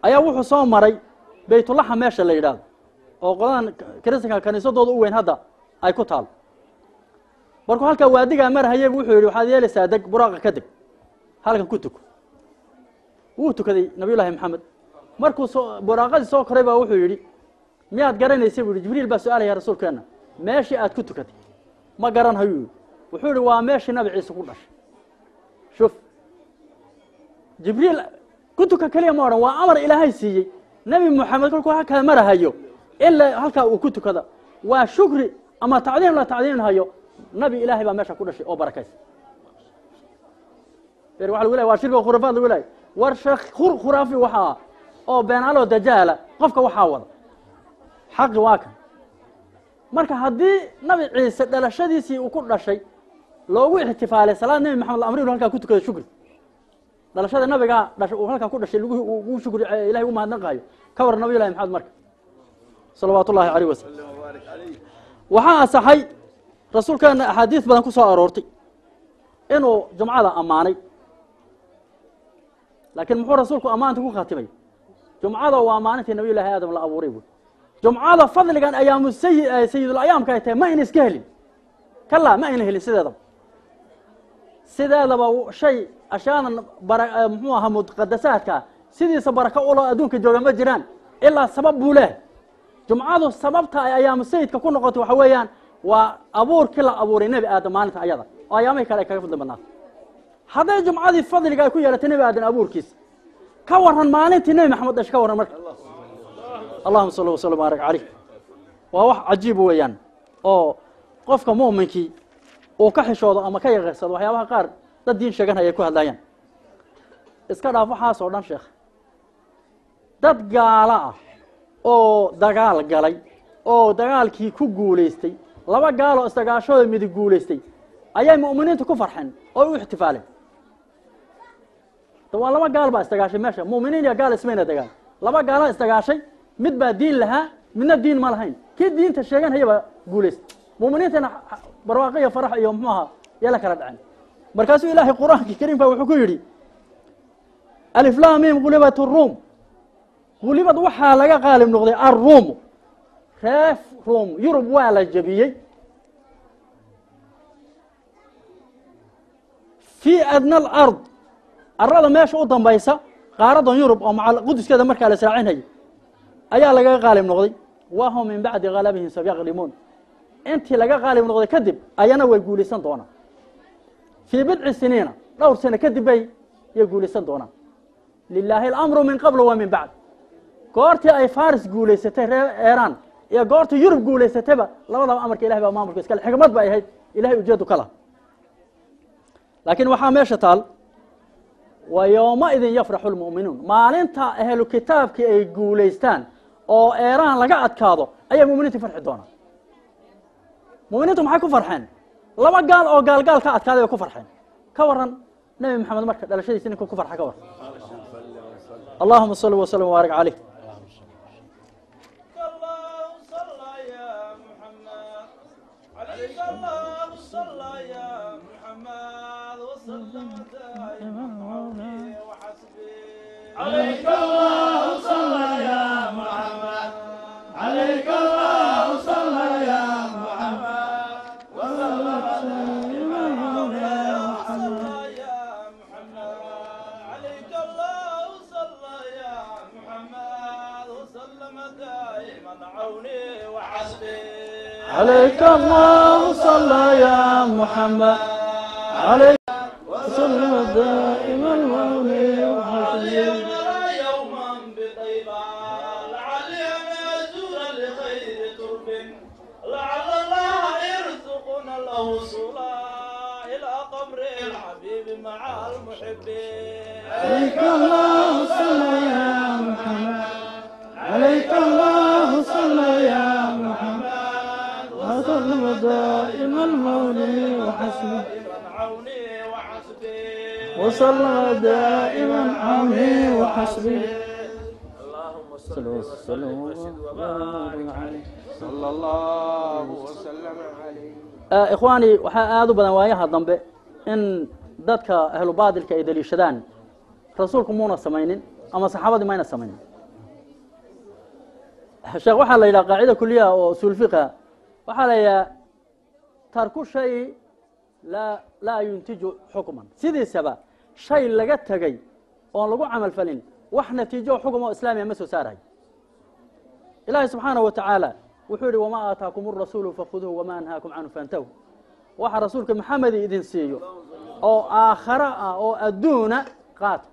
Ayaa wuxuu soo maray Baytulaxa meesha la yidhaahdo oo qoladan kiristanka kaniisadooda u weyn hadda ay ku taal. Markuu halkaa waadigaa marhayay wuxuu yidhi, waxaad yeelaysaa deg, buraaqa ka deg, halkan ku tuko. Wuu tukaday Nabiyullaahi Maxamed. Markuu soo buraaqadii soo koray baa wuxuu yidhi, miyaad garanaysay buu yidhi. Jibriil baa su-aalaya rasuulkeenna, meeshii aad ku tukatay ma garan hayuu yidhi. Wuxuu yidhi, waa meeshii Nabi Ciise ku dhashay. Shuf, Jibriil ku tuka keliya ma odhan, waa amar Ilaahay siiyey Nebi Moxamed kolkuu halkaa marahayo in la halkaa uu ku tukada waa shukri ama tacdiim la tacdiiminhayo nabi Ilaahay baa meesha ku dhashay oo barakaysa. Ber waxa lagu lehay waa shirki oo khuraafaad lagu lehay. War sheekh khuraafi waxaa oo beenaaloo dajaala qofka waxaa wada xaqi waa kan. Marka haddii Nabi Ciise dhalashadiisii uu ku dhashay loogu ixtifaalay salaad Nebi Maxamed la amri inuu halkaa ku tukado shukri dhalashada nabigaa dhashay uu halkaa ku dhashay lagu ugu shukri Ilahay ugu mahadnaqaayo, ka waran Nabiyullahi Maxamed marka salawaatu ullahi alayh wasalam? Waxaa asaxay rasuulkeena axaadiis badan ku soo aroortay inuu jumcada ammaanay, laakiin muxuu rasuulku ammaanta ku khatimay? Jumcada waa maalintii Nabiyullahi Aadam la abuuray buy. Jumcada fadligan ayaamu sayi sayidul ayaamka ay tahay ma ayna iska helin, kala ma ayna helin. Sideedaba shay ashyaadan bara muxuu ahaa muqadasaadka sidiisa barako ulo adduunka jooga ma jiraan ilaa sabab buu leehay. Jumcadu sababta ay ayaamu sayidka ku noqotay waxa weeyaan waa abuurkii la abuuray Nebi Aadam maalinta ayada oo ayaamihii kale ay kaga fadli badnaatay. Hadday jumcadii fadliga ay ku yeelatay Nebi Aadam abuurkiisa, ka waran maalintii Nebi Maxamed dhashay? Ka warran marka? Allahuma salli wasalam baarak caleyh. Waa wax cajiib weeyaan oo qofka mu'minkii uu ka xishoodo ama ka yaqiirsado waxyaabaha qaar dad diin sheeganaya ay ku hadlayaan. Iska dhaaf waxaas oo dhan, sheekh, dad gaalo ah oo dagaal galay oo dagaalkii ku guulaystay, laba gaaloo isdagaashooda midig guulaystay, ayay mu'miniintu ku farxeen oo u ixtifaaleen. Waa laba gaal baa isdagaashay meesha, mu'miniin iyo gaal ismayna dagaal. Laba gaalaa isdagaashay, mid baa diin lahaa, midna diin ma lahayn. Kii diinta sheeganhaya baa guulaystay, mu'miniintana barwaaqo iyo farax iyo muxuu ahaa yay la kala dhaceen. Markaasuu Ilaahay Qur-aankii kariimka wuxuu ku yidhi: alif lam mim gulibat ruum. Gulibad waxaa laga qaalib noqday arruumu, reer Ruum, Yurub waa la jebiyey. Fii adna alard, arlada meesha u dambaysa, qaaradan Yurub oo maca Quduskeeda markaa la israacinayay ayaa lagaga qaalib noqday. Wahum min bacdi galabihim sayaqlimuun, intii laga qaalib noqday kadib ayana way guulaysan doonaan. Fii bidci siniina, dhowr sano kadib bay yay guulaysan doonaan. Lilaahi alamru min qabl wa min bacd. Goortii ay Faris guulaysatay reer Eeraan iyo goortii Yurub guulaysatayba, labadaba amarka Ilahay baa maamulka iskale. Xikmad bay ahayd Ilahay ujeedu ka laha. Laakiin waxaa meesha taal wa yowmaidin yafraxu lmu'minuun, maalinta ahlu kitaabkii ay guulaystaan oo Eeraan laga adkaado ayay muminiintu farxi doonaan. Muminiintu maxay ku farxeen? Laba gaal oo gaalgaal ka adkaaday bay ku farxeen. Ka waran Nebi Maxamed marka dhalashadiisa ninka ku farxa? Ka waran? Allahuma salli wasalam wbaarik caleyh. الله صلى يا محمد، عليك الله صلى يا محمد وسلم دائما عوني وحسبي. عليك الله صلى يا محمد، عليك الله صلى يا محمد وسلم دائما عوني وحسبي. يا محمد، عليك الله صلى يا محمد وسلم دائما عوني وحسبي. عليك الله صلى يا محمد، عليك وسلم دائما عوني وحسبي. نرى يوما بطيبة، لعلي أن أزور لخير ترب، لعل الله يرزقنا الوصول إلى قبر الحبيب مع المحبين. عليك الله صلى يا محمد، عليك الله صلى يا محمد وسلم دائما مولي وحسبي. دائما عوني وحسبي. وصلى دائما عوني وحسبي. اللهم صل صل وسلم وسلم وزد وبارك وبارك عليه. صلى الله وسلم عليه. Ikhwaani, waxaa aada u badan waayaha dambe in dadka ahlu baadilka ay daliishadaan rasuulku muuna samaynin, Ama saxaabadii mayna samaynin. Sheekh, waxaa la yidhaha qaacida kuliya oo usuul fiqha, waxaa la yidhaha tarku shay laa yuntiju xukman. Sidiisaba shay laga tegey oon lagu camal falin wax natiijo xukm oo islaamiya ma soo saarahay. Ilaahay subxaanaه wa tacaala wuxuu yihi: "Wamaa aataakum arasuulu fakhuduuhu, wamaa anhaakum canhu fantahu." Waxa rasuulka Maxamedi idin siiyo oo aakhara ah oo adduuna qaata,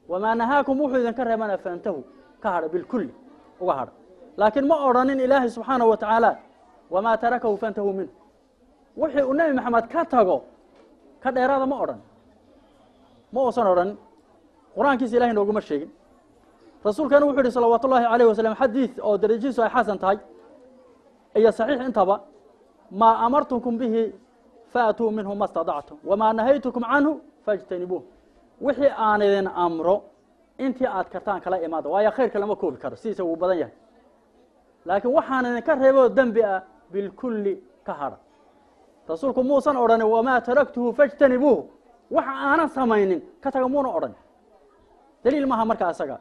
wamaa nahaakum, wuxuu idinka reebana, fantahu, ka hadha, bilkulli uga hadha. Laakiin ma odhanin Ilaahay subxaanaه wa tacaala "wamaa tarakahu fantahuu minhu". Wixii uu Nebi Maxamed ka tago ka dheeraada ma odhan, ma uusan odhanin. Qur-aankiisa Ilahay nooguma sheegin. Rasuulkeena wuxuu yihi salawaat ullahi alayh wasalam, xadiid oo darajihiisu ay xasan tahay iyo saxiix intaba: "Maa amartukum bihi faatuu minhu ma stadactum, wamaa nahaytukum canhu fاjtanibuuh." Wixii aan idin amro intii aad kartaan kala imaada, waayo khayrka lama koobi karo, sidiisa wuu badan yahay. Laakiin waxaan idinka reeboo dembi ah bilkulli ka hadha. Rasuulku muusan odhanin "wamaa taraktuhu fاjtanibuuh", waxa aanan samaynin ka taga muuna odhan, daliil maaha. Marka asaga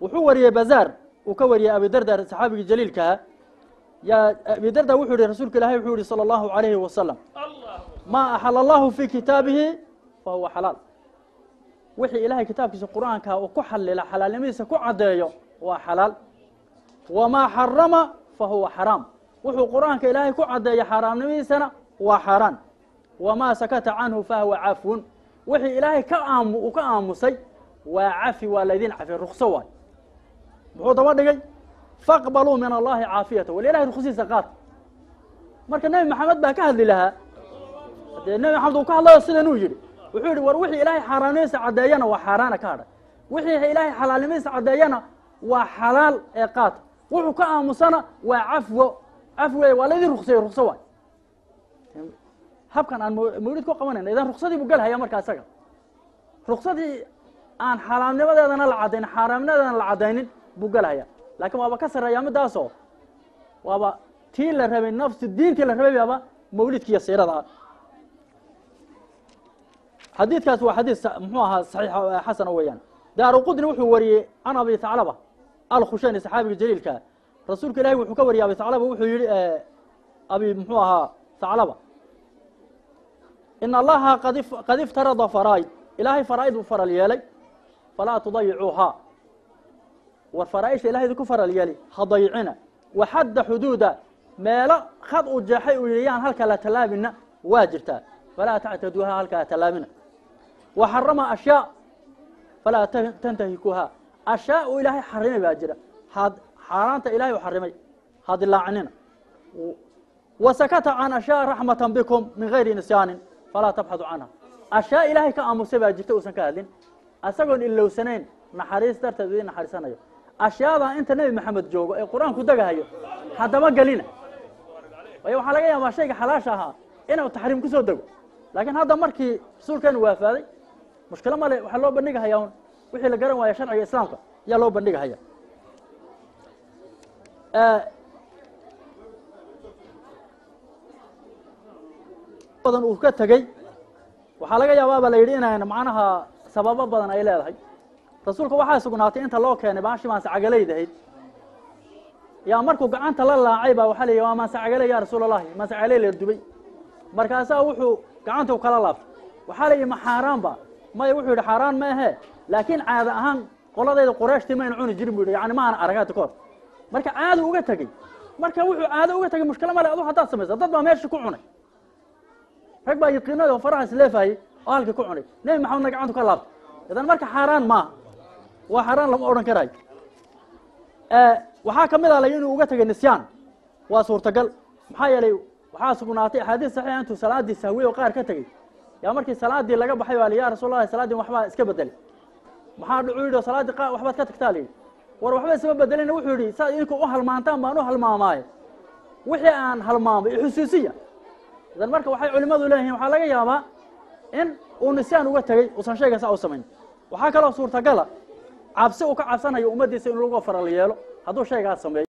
wuxuu wariyey Bazaar uu ka wariyey Abidarda, saxaabigii jaliilkaha. Yaa Abidarda wuxuu yihi: Rasuulka Ilahay wuxuu yihi sala allahu alayhi wasalam: "Maa axala allahu fii kitaabihi fa huwa xalaal." Wixii Ilahay kitaabkiisa Qur'aanka uu ku xalila, xalaalnimadiisa ku caddeeyo, waa xalaal. "Wamaa xarama fa huwa xaraam." Wuxuu Qur'aanka Ilaahay ku caddeeyo xaaraamnimadiisana waa xaaraan. "Wamaa sakata canhu fahuwa cafwun." Wixii Ilaahay ka aam uu ka aamusay waa cafi, waa laydin cafi, rukso waay. Muxuu daba dhigay? "Faqbaluu min allahi caafiyata." Wal Ilahay ruksiisa qaat. Marka Nebi Maxamed baa ka hadli lahaa. Dee Nebi Maxamed uu ka hadlayo sidan uu yidhi, wuxuu yidhi: war wixii Ilaahay xaaraamnimadiisa caddeeyana waa xaaraana, ka hadhay. Wixii Ilaahay xalaalnimadiisa caddeeyana waa xalaal ee qaata. Wuxuu ka aamusana waa cafwo, cafwe, waa laydin ruksayey, rukso waay. Habkan aan mawlid ku qabanayna idan ruksadii buu galhaya. Marka isaga ruksadii aan xalaamnimadeedana la caddaynin, xaaraamnimadeedana la caddaynin buu galhaya. Laakiin waaba ka sarreeyaa midaasoo, waaba tii la rabay, nafsi diintii la rabay baaba mawlidkiiyo siirada ah. Xadiidkaas waa xadiis muxuu ahaa saxiix xasana weeyaan. Daaru Qudni wuxuu wariyey can Abi Thaclaba Alkhushani, saxaabiga jaliilka. Rasuulka Ilahi wuxuu ka wariyey Abi Thaclaba, wuxuu yihi abi muxuu ahaa Thaclaba: "In Allaha qad iftarada faraa'id." Ilaahay faraa'id buu faral yeelay. "Falaa tudayicuuhaa." War faraa'isha Ilahay idinku faral yeelay ha dayicina. "Waxadda xuduuda." Meelo khad uu jeexay uu yihi yaan halka la tallaabina waa jirtaa. "Falaa tactaduuha." Halkaa tallaabina. "Waxarama ashyaa falaa tantahikuuha." Ashyaa uu Ilaahay xarimay baa jira, had xaaraanta Ilahay u xarimay ha dilaacinina. "Wasakata can ashyaa raxmatan bikum min gayri nisyaanin falaa tabxadu canha." Ashyaa Ilaahay ka aamusay baa jirta, uusan ka hadlin asagoon ilowsanayn, naxariis darteed idin naxariisanayo. Ashyaada inta Nebi Maxamed joogo ee Qur-aanku degahayo haddaba gelina, waayo waxaa laga yaabaa shayga xalaasha ahaa inuu taxriim ku soo dego. Laakiin hadda markii rasuulkeenu waafaaday mushkilo male, waxaa loo bandhigahayaa un wixii la garan waaya sharciga islaamka ayaa loo bandhigahaya. Badan uu ka tegey waxaa laga yaabaa ba la yidhi inayn macnaha sababo badan ay leedahay. Rasuulka waxaa sugnaatay inta loo keenay baashi maanse cagalaydahayd, yaa markuu gacanta la laacay baa waxaa la yidhi: "Waa maanse cagaley, ya Rasuul Allahi, maanse cagaley la dubay." Markaasaa wuxuu gacanta u kala laabtay. Waxaa la yidhi: "Ma xaaraan ba?" "Maya," wuxuu yidhi, "xaaraan ma ahe, laakiin caada ahaan qoladayda Qurayshtii mayna cuni jirin," bu yidhi. Yani ma ana arag hadda kahor. Marka caado uga tegey, marka wuxuu caado uga tegey mushkilo male. Adu haddaad samaysa, dad baa meesha ku cunay, rag baa yaqiinada oo faraha isleefayay oo halkii ku cunay, Nebi Maxamedna gacantu ka laabtay. Idan marka xaaraan maaha, waa xaaraan lama odhan karayo. Waxaa kamid a lay inuu uga tegay nisyaan, waa suurtagal. Maxaa yeelay waxaa sugnaatay axaadiis saxiixa intuu salaadii sahwiye oo qaar ka tegey, yaa markii salaadii laga baxay baa li: "Ya Rasuul Allahi, salaaddii waxbaa iska bedelay." "Maxaa dhucu?" yidhi. "Salaaddii qaar waxbaad ka tagtaa," la yidhi. "War waxba isma bedelina," wuxuu yidhi, "saad idinku u halmaantaan baan u halmaamaaye, wixii aan halmaamay ixusuusiya." Idan marka waxay culimadu leeyihiin waxaa laga yaabaa in uu nisyaan uga tegey, uusan shayga saa u samayn. Waxaa kaloo suurtagala cabsi uu ka cabsanayo ummaddiisa in lagu faral yeelo hadduu shaygaas sameeyo.